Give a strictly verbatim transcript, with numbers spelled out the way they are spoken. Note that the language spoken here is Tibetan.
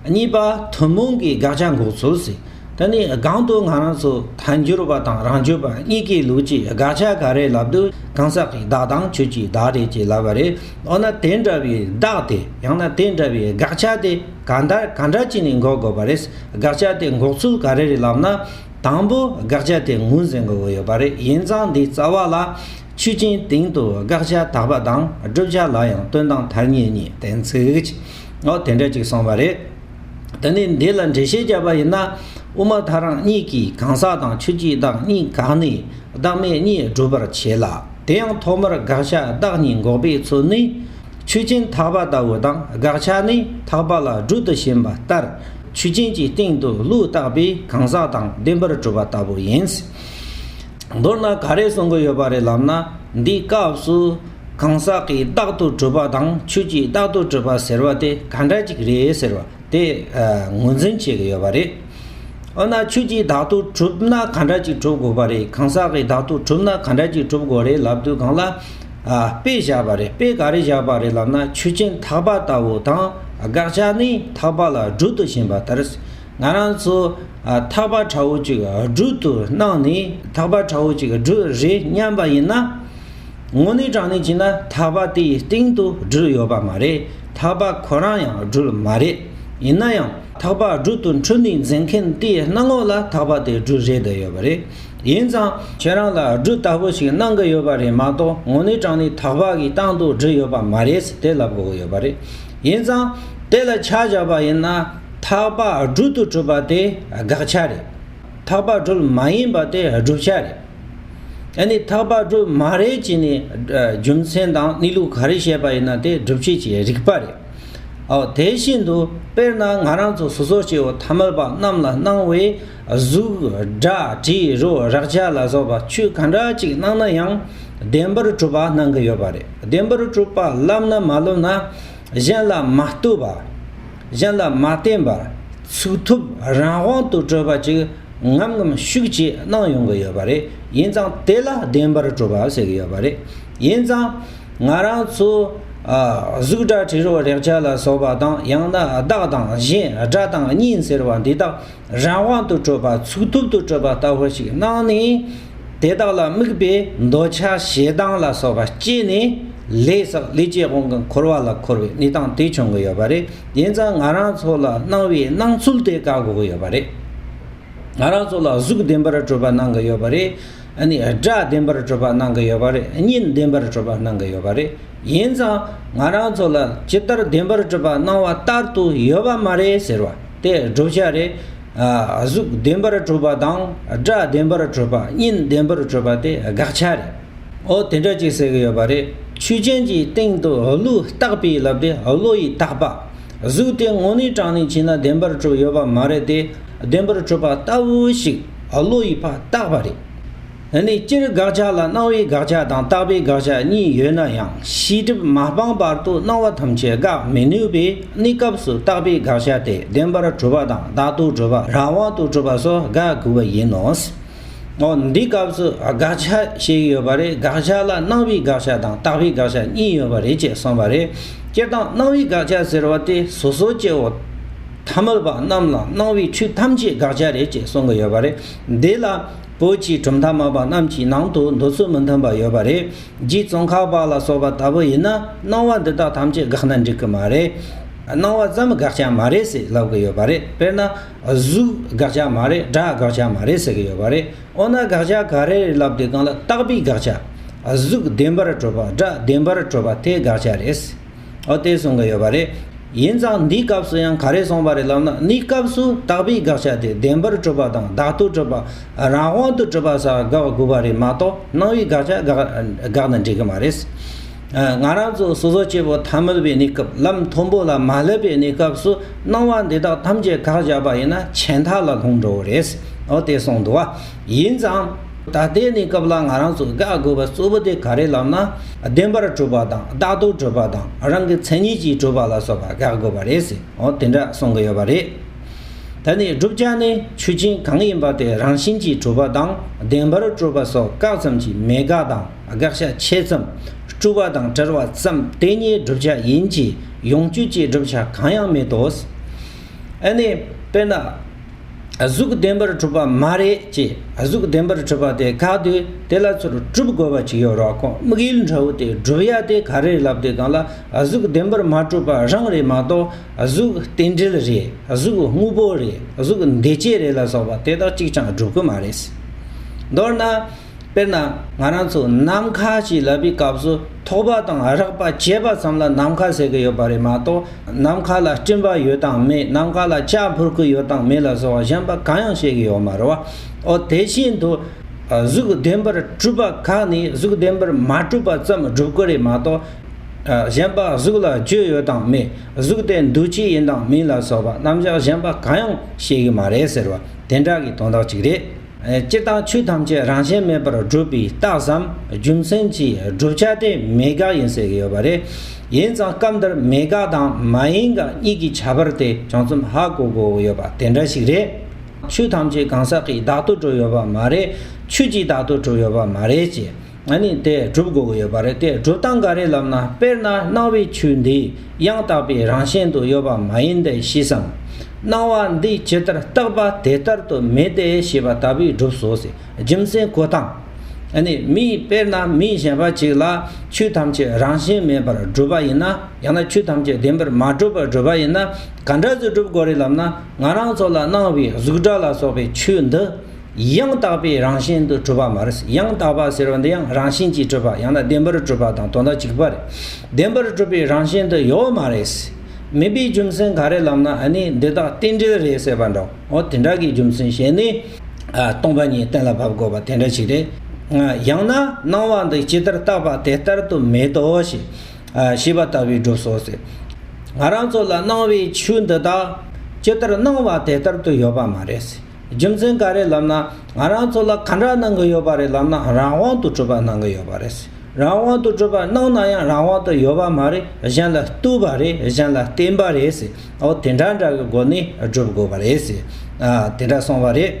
གཉིས་པ་ཐུན་མོང་གི་དགག་བྱ་འགོག་ཚུལ་ཟེར། དེ་ནི་གང་དུ་ང་རང་ཚོ་ཐལ་འགྱུར་བ་དང་རང་རྒྱུད་པ་གཉིས་ཀའི་ལུགས་ཀྱི་དགག་བྱ་ག་རེ་ལབ་དུས་གང་ཟག་གི་བདག་དང་ཆོས་ཀྱི་བདག་རེད་ཅེས་ལབ་པ་རེད། འོ་ན་དེ་འདྲ་བའི་བདག་དེ་ཡང་ན་དེ་འདྲ་བའི་དགག་བྱ་དེ་ག་འདྲ་ག་འདྲ་བྱས་ནས་འགོག་དགོས་པ་རེད། དགག་བྱ་དེ་འགོག་ཚུལ་ག་རེ་རེད་ལབ་ན། དང་པོ་དགག་བྱ་དེ་ངོས་འཛིན་དགོས་ཀྱི་ཡོད་པ་རེད། ཡིན་ཙང་འདིའི་རྩ་བ་ལ་ཆོས་ཅན་སྟེང་དུ་དགག་བྱ་དག་པ་དང་བསྒྲུབ་བྱ་ལ་ཡང་དོན་དམ་ཐ་སྙད་གཉིས་གཏན་ཚིགས། འོ་དེ་འདྲ་ཅིག་གསུངས་པ་རེད། དེ་ནས་འདི་ལ་འགྲེལ་བཤད་བརྒྱབ་པ་ཡིན་ན། དབུ་མ་ཐལ་རང་གཉིས་ཀྱིས་གང་ཟག་དང་ཆོས་ཀྱི་བདག་གཉིས་བཀག་ནས་བདག་མེད་གཉིས་སྒྲུབ་པར་བྱེད་ལ། དེ་ཡང་ཐོག་མར་དགག་བྱ་བདག་གཉིས་འགོག་པའི་ཚུལ་ནི། ཆོས་ཅན་ཐེག་པ་ལྟ་བུ་དང་དགག་བྱ་ནི་ཐེག་པ་ལ་སྦྲུལ་དུ་ཞེན་པ་ལྟར་ཆོས་ཅན་གྱི་སྟེང་དུ་བློས་བཏགས་པའི་གང་ཟག་དང་བདེན་པར་གྲུབ་པ་ལྟ་བུ་ཡིན། མདོར་ན་ག་རེ་གསུང་གི་ཡོད་པ་རེད་ལབ་ན། འདིའི་སྐབས་སུ་གང་ཟག་གི་བདག་ཏུ་གྲུབ་པ་དང་ཆོས་ཀྱི་བདག་ཏུ་གྲུབ་པ་ཟེར་བ་དེ་ག་འདྲ་ཅིག་རེད་ཟེར་བ་དེ་ངོས་འཛིན་བྱེད་ཀྱི་ཡོད་པ་རེད། འོ་ན་ཆོས་ཀྱི་བདག་ཏུ་གྲུབ་ན་ག་འདྲ་ཅིག་གྲུབ་དགོས་པ་རེད། གང་ཟག་གི་བདག་ཏུ་གྲུབ་ན་ག་འདྲ་ཅིག་གྲུབ་དགོས་རེད་ལབ་དུས་སྒང་ལ། ཨ། དཔེ་བཞག་པ་རེད། དཔེ་ག་རེ་བཞག་པ་རེད་ལབ་ན། ཆོས་ཅན་ཐེག་པ་ལྟ་བུ་དང་དགག་བྱ་ནི་ཐེག་པ་ལ་སྦྲུལ་དུ་ཞེན་པ་ལྟར། ང་རང་ཚོ་ཨ་ཐེག་པ་ཁྲ་བོ་གཅིག་སྦྲུལ་དུ་སྣང་ནས་ཐེག་པ་ཁྲ་བོ་གཅིག་སྦྲུལ་རེད་སྙམ་པ་ཡིན་ན། དངོས་གནས་དྲང་གནས་བྱས་ན་ཐེག་པ་དེའི་སྟེང་དུ་སྦྲུལ་ཡོད་པ་མ་རེད། ཐེག་པ་ཁོ་རང་ཡང་སྦྲུལ་མ་རེད། ཡིན་ན་ཡང་ཐེག་པ་སྦྲུལ་དུ་འཁྲུལ་ནས་འཛིན་མཁན་དེའི་སྣང་ངོ་ལ་ཐེག་པ་དེ་སྦྲུལ་རེད་བསྡད་ཡོད་པ་རེད། ཡིན་ཙང་ཁྱེད་རང་ལ་སྦྲུལ་ལྟ་བུ་ཞིག་སྣང་གི་ཡོད་པ་རེད་མ་གཏོགས། དངོས་གནས་དྲང་གནས་ཐེག་པ་གི་སྟེང་དུ་སྦྲུལ་ཡོད་པ་མ་རེད་ཟེར་དེ་ལབ་དགོས་ཀྱི་ཡོད་པ་རེད། ཡིན་ཙང་དེ་ལ་ཆ་བཞག་པ་ཡིན་ན། ཐེག་པ་སྦྲུལ་དུ་གྲུབ་པ་དེ་དགག་བྱ་རེད། ཐེག་པ་སྦྲུལ་མ་ཡིན་པ་དེ་བསྒྲུབ་བྱ་རེད། ཨ་ནི་ཐེག་པ་སྦྲུལ་མ་རེད་ཅེས་ནས་རྒྱུ་མཚན་དང་གནས་ལུགས་ག་རེ་བཤད་པ་ཡིན་ན་དེ་སྒྲུབ་བྱེད་ཀྱི་རིགས་པ་རེད། འོ་དེ་བཞིན་དུ་དཔེར་ན་ང་རང་ཚོ་སོ་སོ་སྐྱེ་བོ་ཐ་མལ་པ་རྣམས་ལ་སྣང་བའི་གཟུགས་སྒྲ་དྲི་རོ་རེག་བྱ་ལ་སོགས་པ་ཆོས་ག་འདྲ་ཅིག་སྣང་ན་ཡང་བདེན་པར་གྲུབ་པ་སྣང་གི་ཡོད་པ་རེད། བདེན་པར་གྲུབ་པ་ལབ་ན་མ་ལབ་ན། གཞན་ལ་མ་ལྟོས་པ། གཞན་ལ་མ་བརྟེན་པར་ཚུགས་ཐུབ་རང་དབང་དུ་གྲུབ་པ་ཅིག་ངམ་ངམ་ཤུགས་ཀྱིས་སྣང་ཡོང་གི་ཡོད་པ་རེད། ཡིན་ཙང་དེ་ལ་བདེན་པར་གྲུབ་པ་ཟེར་གྱི་ཡོད་པ་རེད། ཡིན་ཙང་ང་རང་ཚོ་ཨ་གཟུགས་སྒྲ་དྲི་རོ་རེག་བྱ་ལ་སོགས་པ་དང་། ཡང་ན་བདག་དང་གཞན་སྒྲ་དང་གཉིས་ཟེར་བ་འདི་དག་རང་དབང་དུ་གྲུབ་པ། ཚུགས་ཐུབ་ཏུ་གྲུབ་པ་ལྟ་བུ་ཞིག་སྣང་ནས། དེ་དག་ལ་དམིགས་པའི་འདོད་ཆགས་ཞེ་སྡང་ལ་སོགས་པ་སྐྱེས་ནས་ལས་བསགས། ལས་ཀྱི་དབང་གིས་འཁོར་བ་ལ་འཁོར་བའི་གནས་སྟངས་དེ་བྱུང་གི་ཡོད་པ་རེད། ཡིན་ཙང་ང་རང་ཚོ་ལ་སྣང་བའི་སྣང་ཚུལ་དེ་བཀག་དགོས་ཀྱི་ཡོད་པ་རེད། ང་རང་ཚོ་ལ་གཟུགས་བདེན་པར་གྲུབ་པ་སྣང་གི་ཡོད་པ་རེད། ཨ་ནི་སྒྲ་བདེན་པར་གྲུབ་པ་སྣང་གི་ཡོད་པ་རེད། གཉིད་བདེན་པར་གྲུབ་པ་སྣང་གི་ཡོད་པ་རེད། ཡིན་ཙང་ང་རང་ཚོ་ལ་ཇི་ལྟར་བདེན་པར་གྲུབ་པ་སྣང་བ་ལྟར་དུ་ཡོད་པ་མ་རེད་ཟེར་བ་དེ་བསྒྲུབ་བྱ་རེད། ཨ་གཟུགས་བདེན་པར་གྲུབ་པ་དང་སྒྲ་བདེན་པར་གྲུབ་པ། གཉིད་བདེན་པར་གྲུབ་པ་དེ་དགག་བྱ་རེད། འོ་དེ་འདྲ་ཅིག་ཟེར་གི་ཡོད་པ་རེད། ཆོས་ཅན་གྱི་སྟེང་དུ་བློས་བཏགས་པའི་ལབ་དེ་བློ་ཡིས་བཏགས་པ། གཟུགས་དེ་དངོས་གནས་དྲང་གནས་བྱས་ན་བདེན་པར་གྲུབ་ཡོད་པ་མ་རེད་དེ། བདེན་པར་གྲུབ་པ་ལྟ་བུ་ཞིག་བློ་ཡིས་ཕར་བཏགས་པ་རེད། ཨ་ནི་སྤྱིར་དགག་བྱ་ལ་སྣང་བའི་དགག་བྱ་དང་བཏགས་པའི་དགག་བྱ་གཉིས་ཡོད་ན་ཡང་། ཤེས་སྒྲིབ་མ་སྤངས་བར་དུ་སྣང་བ་ཐམས་ཅད་དགག་མི་ནུས་པས། གནས་སྐབས་སུ་བཏགས་པའི་དགག་བྱ་དེ་བདེན་པར་གྲུབ་པ་དང་བདག་ཏུ་གྲུབ་པ། རང་དབང་དུ་གྲུབ་པ་སོགས་དགག་དགོས་པ་ཡིན་ནོ། འོ་འདིའི་སྐབས་སུ་དགག་བྱ་བཤད་ཀྱི་ཡོད་པ་རེད། དགག་བྱ་ལ་སྣང་བའི་དགག་བྱ་དང་བཏགས་པའི་དགག་བྱ་གཉིས་ཡོད་པ་རེད་ཅེས་གསུངས་པ་རེད། སྤྱིར་བཏང་སྣང་བའི་དགག་བྱ་ཟེར་བ་དེ་སོ་སོ་སྐྱེ་བོ་ཐ་མལ་པ་རྣམས་ལ་སྣང་བའི་ཆོས་ཐམས་ཅད་དགག་བྱ་རེད་ཅེས་གསུང་གི་ཡོད་པ་རེད། འདི་ལ་བོད་ཀྱི་གྲུབ་མཐའ་སྨྲ་བ་རྣམས་ཀྱི་ནང་དུ་འདོད་ཚུལ་མི་མཐུན་པ་ཡོད་པ་རེད། རྗེ་ཙོང་ཁ་པ་ལ་སོགས་པ་ལྟ་བུ་ཡིན་ན། སྣང་བ་འདི་དག་ཐམས་ཅད་དགག་ན་འགྲིག་གི་མ་རེད། སྣང་བ་ཙམ་དགག་བྱ་མ་རེད་ཟེར་ལབ་གི་ཡོད་པ་རེད། དཔེར་ན། གཟུགས་དགག་བྱ་མ་རེད། སྒྲ་དགག་བྱ་མ་རེད་ཟེར་གི་ཡོད་པ་རེད། འོ་ན་དགག་བྱ་ག་རེ་རེད་ལབ་དུས་སྒང་ལ། བཏགས་པའི་དགག་བྱ། གཟུགས་བདེན་པར་གྲུབ་པ། སྒྲ་བདེན་པར་གྲུབ་པ་དེ་དགག་བྱ་རེད། འོ་དེ་གསུང་གི་ཡོད་པ་རེད། ཡིན་ཙང་འདིའི་སྐབས་སུ་ཡང་ག་རེ་གསུངས་པ་རེད་ལབ་ན། གནས་སྐབས་སུ་བཏགས་པའི་དགག་བྱ་དེ་བདེན་པར་གྲུབ་པ་དང་བདག་ཏུ་གྲུབ་པ། རང་དབང་དུ་གྲུབ་པ་སོགས་དགག་དགོས་པ་རེད་མ་གཏོགས། སྣང་བའི་དགག་བྱ་དགག་དགག་ན་འགྲིག་གི་མ་རེད། ང་རང་ཚོ་སོ་སོ་སྐྱེ་བོ་ཐ་མལ་པའི་གནས་སྐབས། ལམ་མཐོན་པོ་ལ་མ་སླེབས་པའི་གནས་སྐབས་སུ་སྣང་བ་འདི་དག་ཐམས་ཅད་བཀག་བཞག་པ་ཡིན་ན་ཆད་མཐའ་ལ་ལྷུང་འགྲོ་གི་རེད། འོ་དེ་གསུངས་འདུག་བ། ཡིན་ཙང་ད་ལྟའི་གནས་སྐབས་ལ་ང་རང་ཚོ་དགག་དགོས་པ་གཙོ་བོ་དེ་ག་རེ་ལབ་ན། བདེན་པར་གྲུབ་པ་དང་བདག་ཏུ་གྲུབ་པ་དང་རང་གི་མཚན་ཉིད་ཀྱིས་གྲུབ་པ་ལ་སོགས་པ་དགག་དགོས་པ་རེད་ཟེར། འོ་དེ་འདྲ་གསུང་གི་ཡོད་པ་རེད། ད་ནི་བསྒྲུབ་བྱ་ནི་ཆོས་ཅན་གང་ཡིན་པ་དེ་རང་བཞིན་གྱིས་གྲུབ་པ་དང་བདེན་པར་གྲུབ་པ་སོགས་བཀག་ཙམ་གྱིས་མེད་དགག་དང་དགག་བྱ་ཆེ་ཙམ། སྤྲོས་པ་དང་བྲལ་བ་ཙམ་དེ་ཉིད་བསྒྲུབ་བྱ་ཡིན་གྱི། ཡོངས་གཅོད་ཀྱི་བསྒྲུབ་བྱ་གང་ཡང་མེད་དོ། ཨ་ནི་དཔེར་ན། གཟུགས་བདེན་པར་གྲུབ་པ་མ་རེད་ཅེས། གཟུགས་བདེན་པར་གྲུབ་པ་དེ་ག་དུས་དེ་ལ་ཚུར་སྒྲུབ་དགོས་པ་ཅིག་ཡོད་རེད་བ། ཁོང་དམིགས་ཡུལ་འདྲ་བོ་དེ་སྒྲུབ་ཡ་དེ་ག་རེ་ལབ་དུས་སྒང་ལ། གཟུགས་བདེན་པར་མ་གྲུབ་པ་རང་རེད་མ་གཏོགས། གཟུགས་རྟེན་འབྲེལ་རེད། གཟུགས་དངོས་པོ་རེད། གཟུགས་འདུས་བྱས་རེད་ལ་སོགས་པ་དེ་དག་གཅིག་ཀྱང་སྒྲུབ་ཀྱི་མ་རེད། མདོར་ན། དཔེར་ན། ང་རང་ཚོ་ནམ་མཁའ་ཞེས་ལབ་པའི་སྐབས་སུ་ཐོགས་པ་དང་རེག་པ་བྱས་པ་ཙམ་ལ་ནམ་མཁའ་ཟེར་གྱི་ཡོད་པ་རེད་མ་གཏོགས། ནམ་མཁའ་ལ་སྤྲིན་པ་ཡོད་དང་མེད། ནམ་མཁའ་ལ་བྱ་འཕུར་གྱི་ཡོད་དང་མེད་ལ་སོགས་པ་གཞན་པ་གང་ཡང་བཤད་ཀྱི་ཡོད་མ་རེད་བ། འོ་དེ་བཞིན་དུ། གཟུགས་བདེན་པར་གྲུབ་པ་ཁག་ནི་གཟུགས་བདེན་པར་མ་གྲུབ་པ་ཙམ་སྒྲུབ་ཀྱི་རེད་མ་གཏོགས། གཞན་པ་གཟུགས་ལ་རྒྱུ་ཡོད་དང་མེད། གཟུགས་དེ་འདུས་བྱས་ཡིན་དང་མིན་ལ་སོགས་པ་རྣམ་གཞག་གཞན་པ་གང་ཡང་བཤད་ཀྱི་མ་རེད་ཟེར་བ་དེ་འདྲ་གི་དོན་དག་ཅིག་རེད། སྤྱིར་བཏང་ཆོས་ཐམས་ཅད་རང་བཞིན་མེད་པར་སྒྲུབ་པའི་རྟགས་སམ་རྒྱུ་མཚན་གྱི་བསྒྲུབ་བྱ་དེ་མེད་དགག་ཡིན་ཟེར་གྱི་ཡོད་པ་རེད། ཡིན་ཙང་སྐབས་འདིར་མེད་དགག་དང་མ་ཡིན་དགག་གཉིས་ཀྱི་ཁྱད་པར་དེ་ཅུང་ཙམ་ཧ་གོ་དགོས་ཡོད་པ་དེ་འདྲ་ཞིག་རེད། ཆོས་ཐམས་ཅད་གང་ཟག་གིས་བདག་ཏུ་གྲུབ་ཡོད་པ་མ་རེད། ཆོས་ཀྱིས་བདག་ཏུ་གྲུབ་ཡོད་པ་མ་རེད་ཅེས། ཨ་ནི་དེ་སྒྲུབ་དགོས་ཀྱི་ཡོད་པ་རེད། དེ་སྒྲུབ་སྟངས་ག་རེ་ལབ་ན། དཔེར་ན་སྣང་བའི་ཆོས་འདི་ཡང་དག་པའི་རང་བཞིན་དུ་ཡོད་པ་མ་ཡིན་ཏེ་ཞེས་སམ། སྣང་བ་འདི་ཇི་ལྟར་བཏགས་པ་དེ་ལྟར་དུ་མེད་དེ་ཞེས་པ་ལྟ་བུའི་སྒྲུབ་སོ་ཟེར། རྒྱུ་མཚན་གོ་སྟངས། ཨ་ནི་མིས་དཔེར་ན་མི་གཞན་པ་ཅིག་ལ་ཆོས་ཐམས་ཅད་རང་བཞིན་མེད་པར་སྒྲུབ་པ་ཡིན་ན། ཡང་ན་ཆོས་ཐམས་ཅད་བདེན་པར་མ་གྲུབ་པར་སྒྲུབ་པ་ཡིན་ན། ག་འདྲ་ཟེར་སྒྲུབ་དགོས་རེད་ལབ་ན། ང་རང་ཚོ་ལ་སྣང་བའི་གཟུགས་སྒྲ་ལ་སོགས་པའི་ཆོས་འདི། ཡང་དག་པའི་རང་བཞིན་དུ་གྲུབ་པ་མ་རེད། ཡང་དག་པ་ཟེར་བ་འདི་ཡང་རང་བཞིན་གྱིས་གྲུབ་པ། ཡང་ན་བདེན་པར་གྲུབ་པ་དང་དོན་དག་གཅིག་པ་རེད། བདེན་པར་གྲུབ་པའི་རང་བཞིན་དུ་ཡོད་མ་རེད། མེད་པའི་རྒྱུ་མཚན་ག་རེ་ལབ་ན། ཨ་ནི་འདི་དག་རྟེན་འབྲེལ་རེད་ཟེར་བ་འདྲ། འོ་དེ་འདྲ་གི་རྒྱུ་མཚན་བཤད་ནས། ཨ། སྟོང་པ་ཉིད་གཏན་ལ་ཕབ་དགོས་པ་དེ་འདྲ་ཞིག་རེད། ཡང་ན་སྣང་བ་འདི་ཇི་ལྟར་བཏགས་པ་དེ་ལྟར་དུ་མེད་དོ་ཞེས། ཨ། ཞེས་པ་ལྟ་བུའི་སྒྲུབ་སོ་ཟེར། ང་རང་ཚོ་ལ་སྣང་བའི་ཆོས་འདི་དག་ཇི་ལྟར་སྣང་བ་དེ་ལྟར་དུ་ཡོད་པ་མ་རེད། རྒྱུ་མཚན་ག་རེ་ལབ་ན། ང་རང་ཚོ་ལ་ག་འདྲ་སྣང་གི་ཡོད་པ་རེད་ལབ་ན། རང་དབང་དུ་གྲུབ་པ་སྣང་གི་ཡོད་པ་རེད། རང་དབང་དུ་གྲུབ་པ་སྣང་ན་ཡང་རང་དབང་དུ་ཡོད་པ་མ་རེད། གཞན་ལ་ལྟོས་པ་རེད། གཞན་ལ་བརྟེན་པ་རེད་ཟེར། འོ་དེ་འདྲ་འདྲ་གི་སྒོ་ནས་སྒྲུབ་དགོས་པ་རེད་ཟེར། ཨ། དེ་འདྲ་གསུངས་པ་རེད།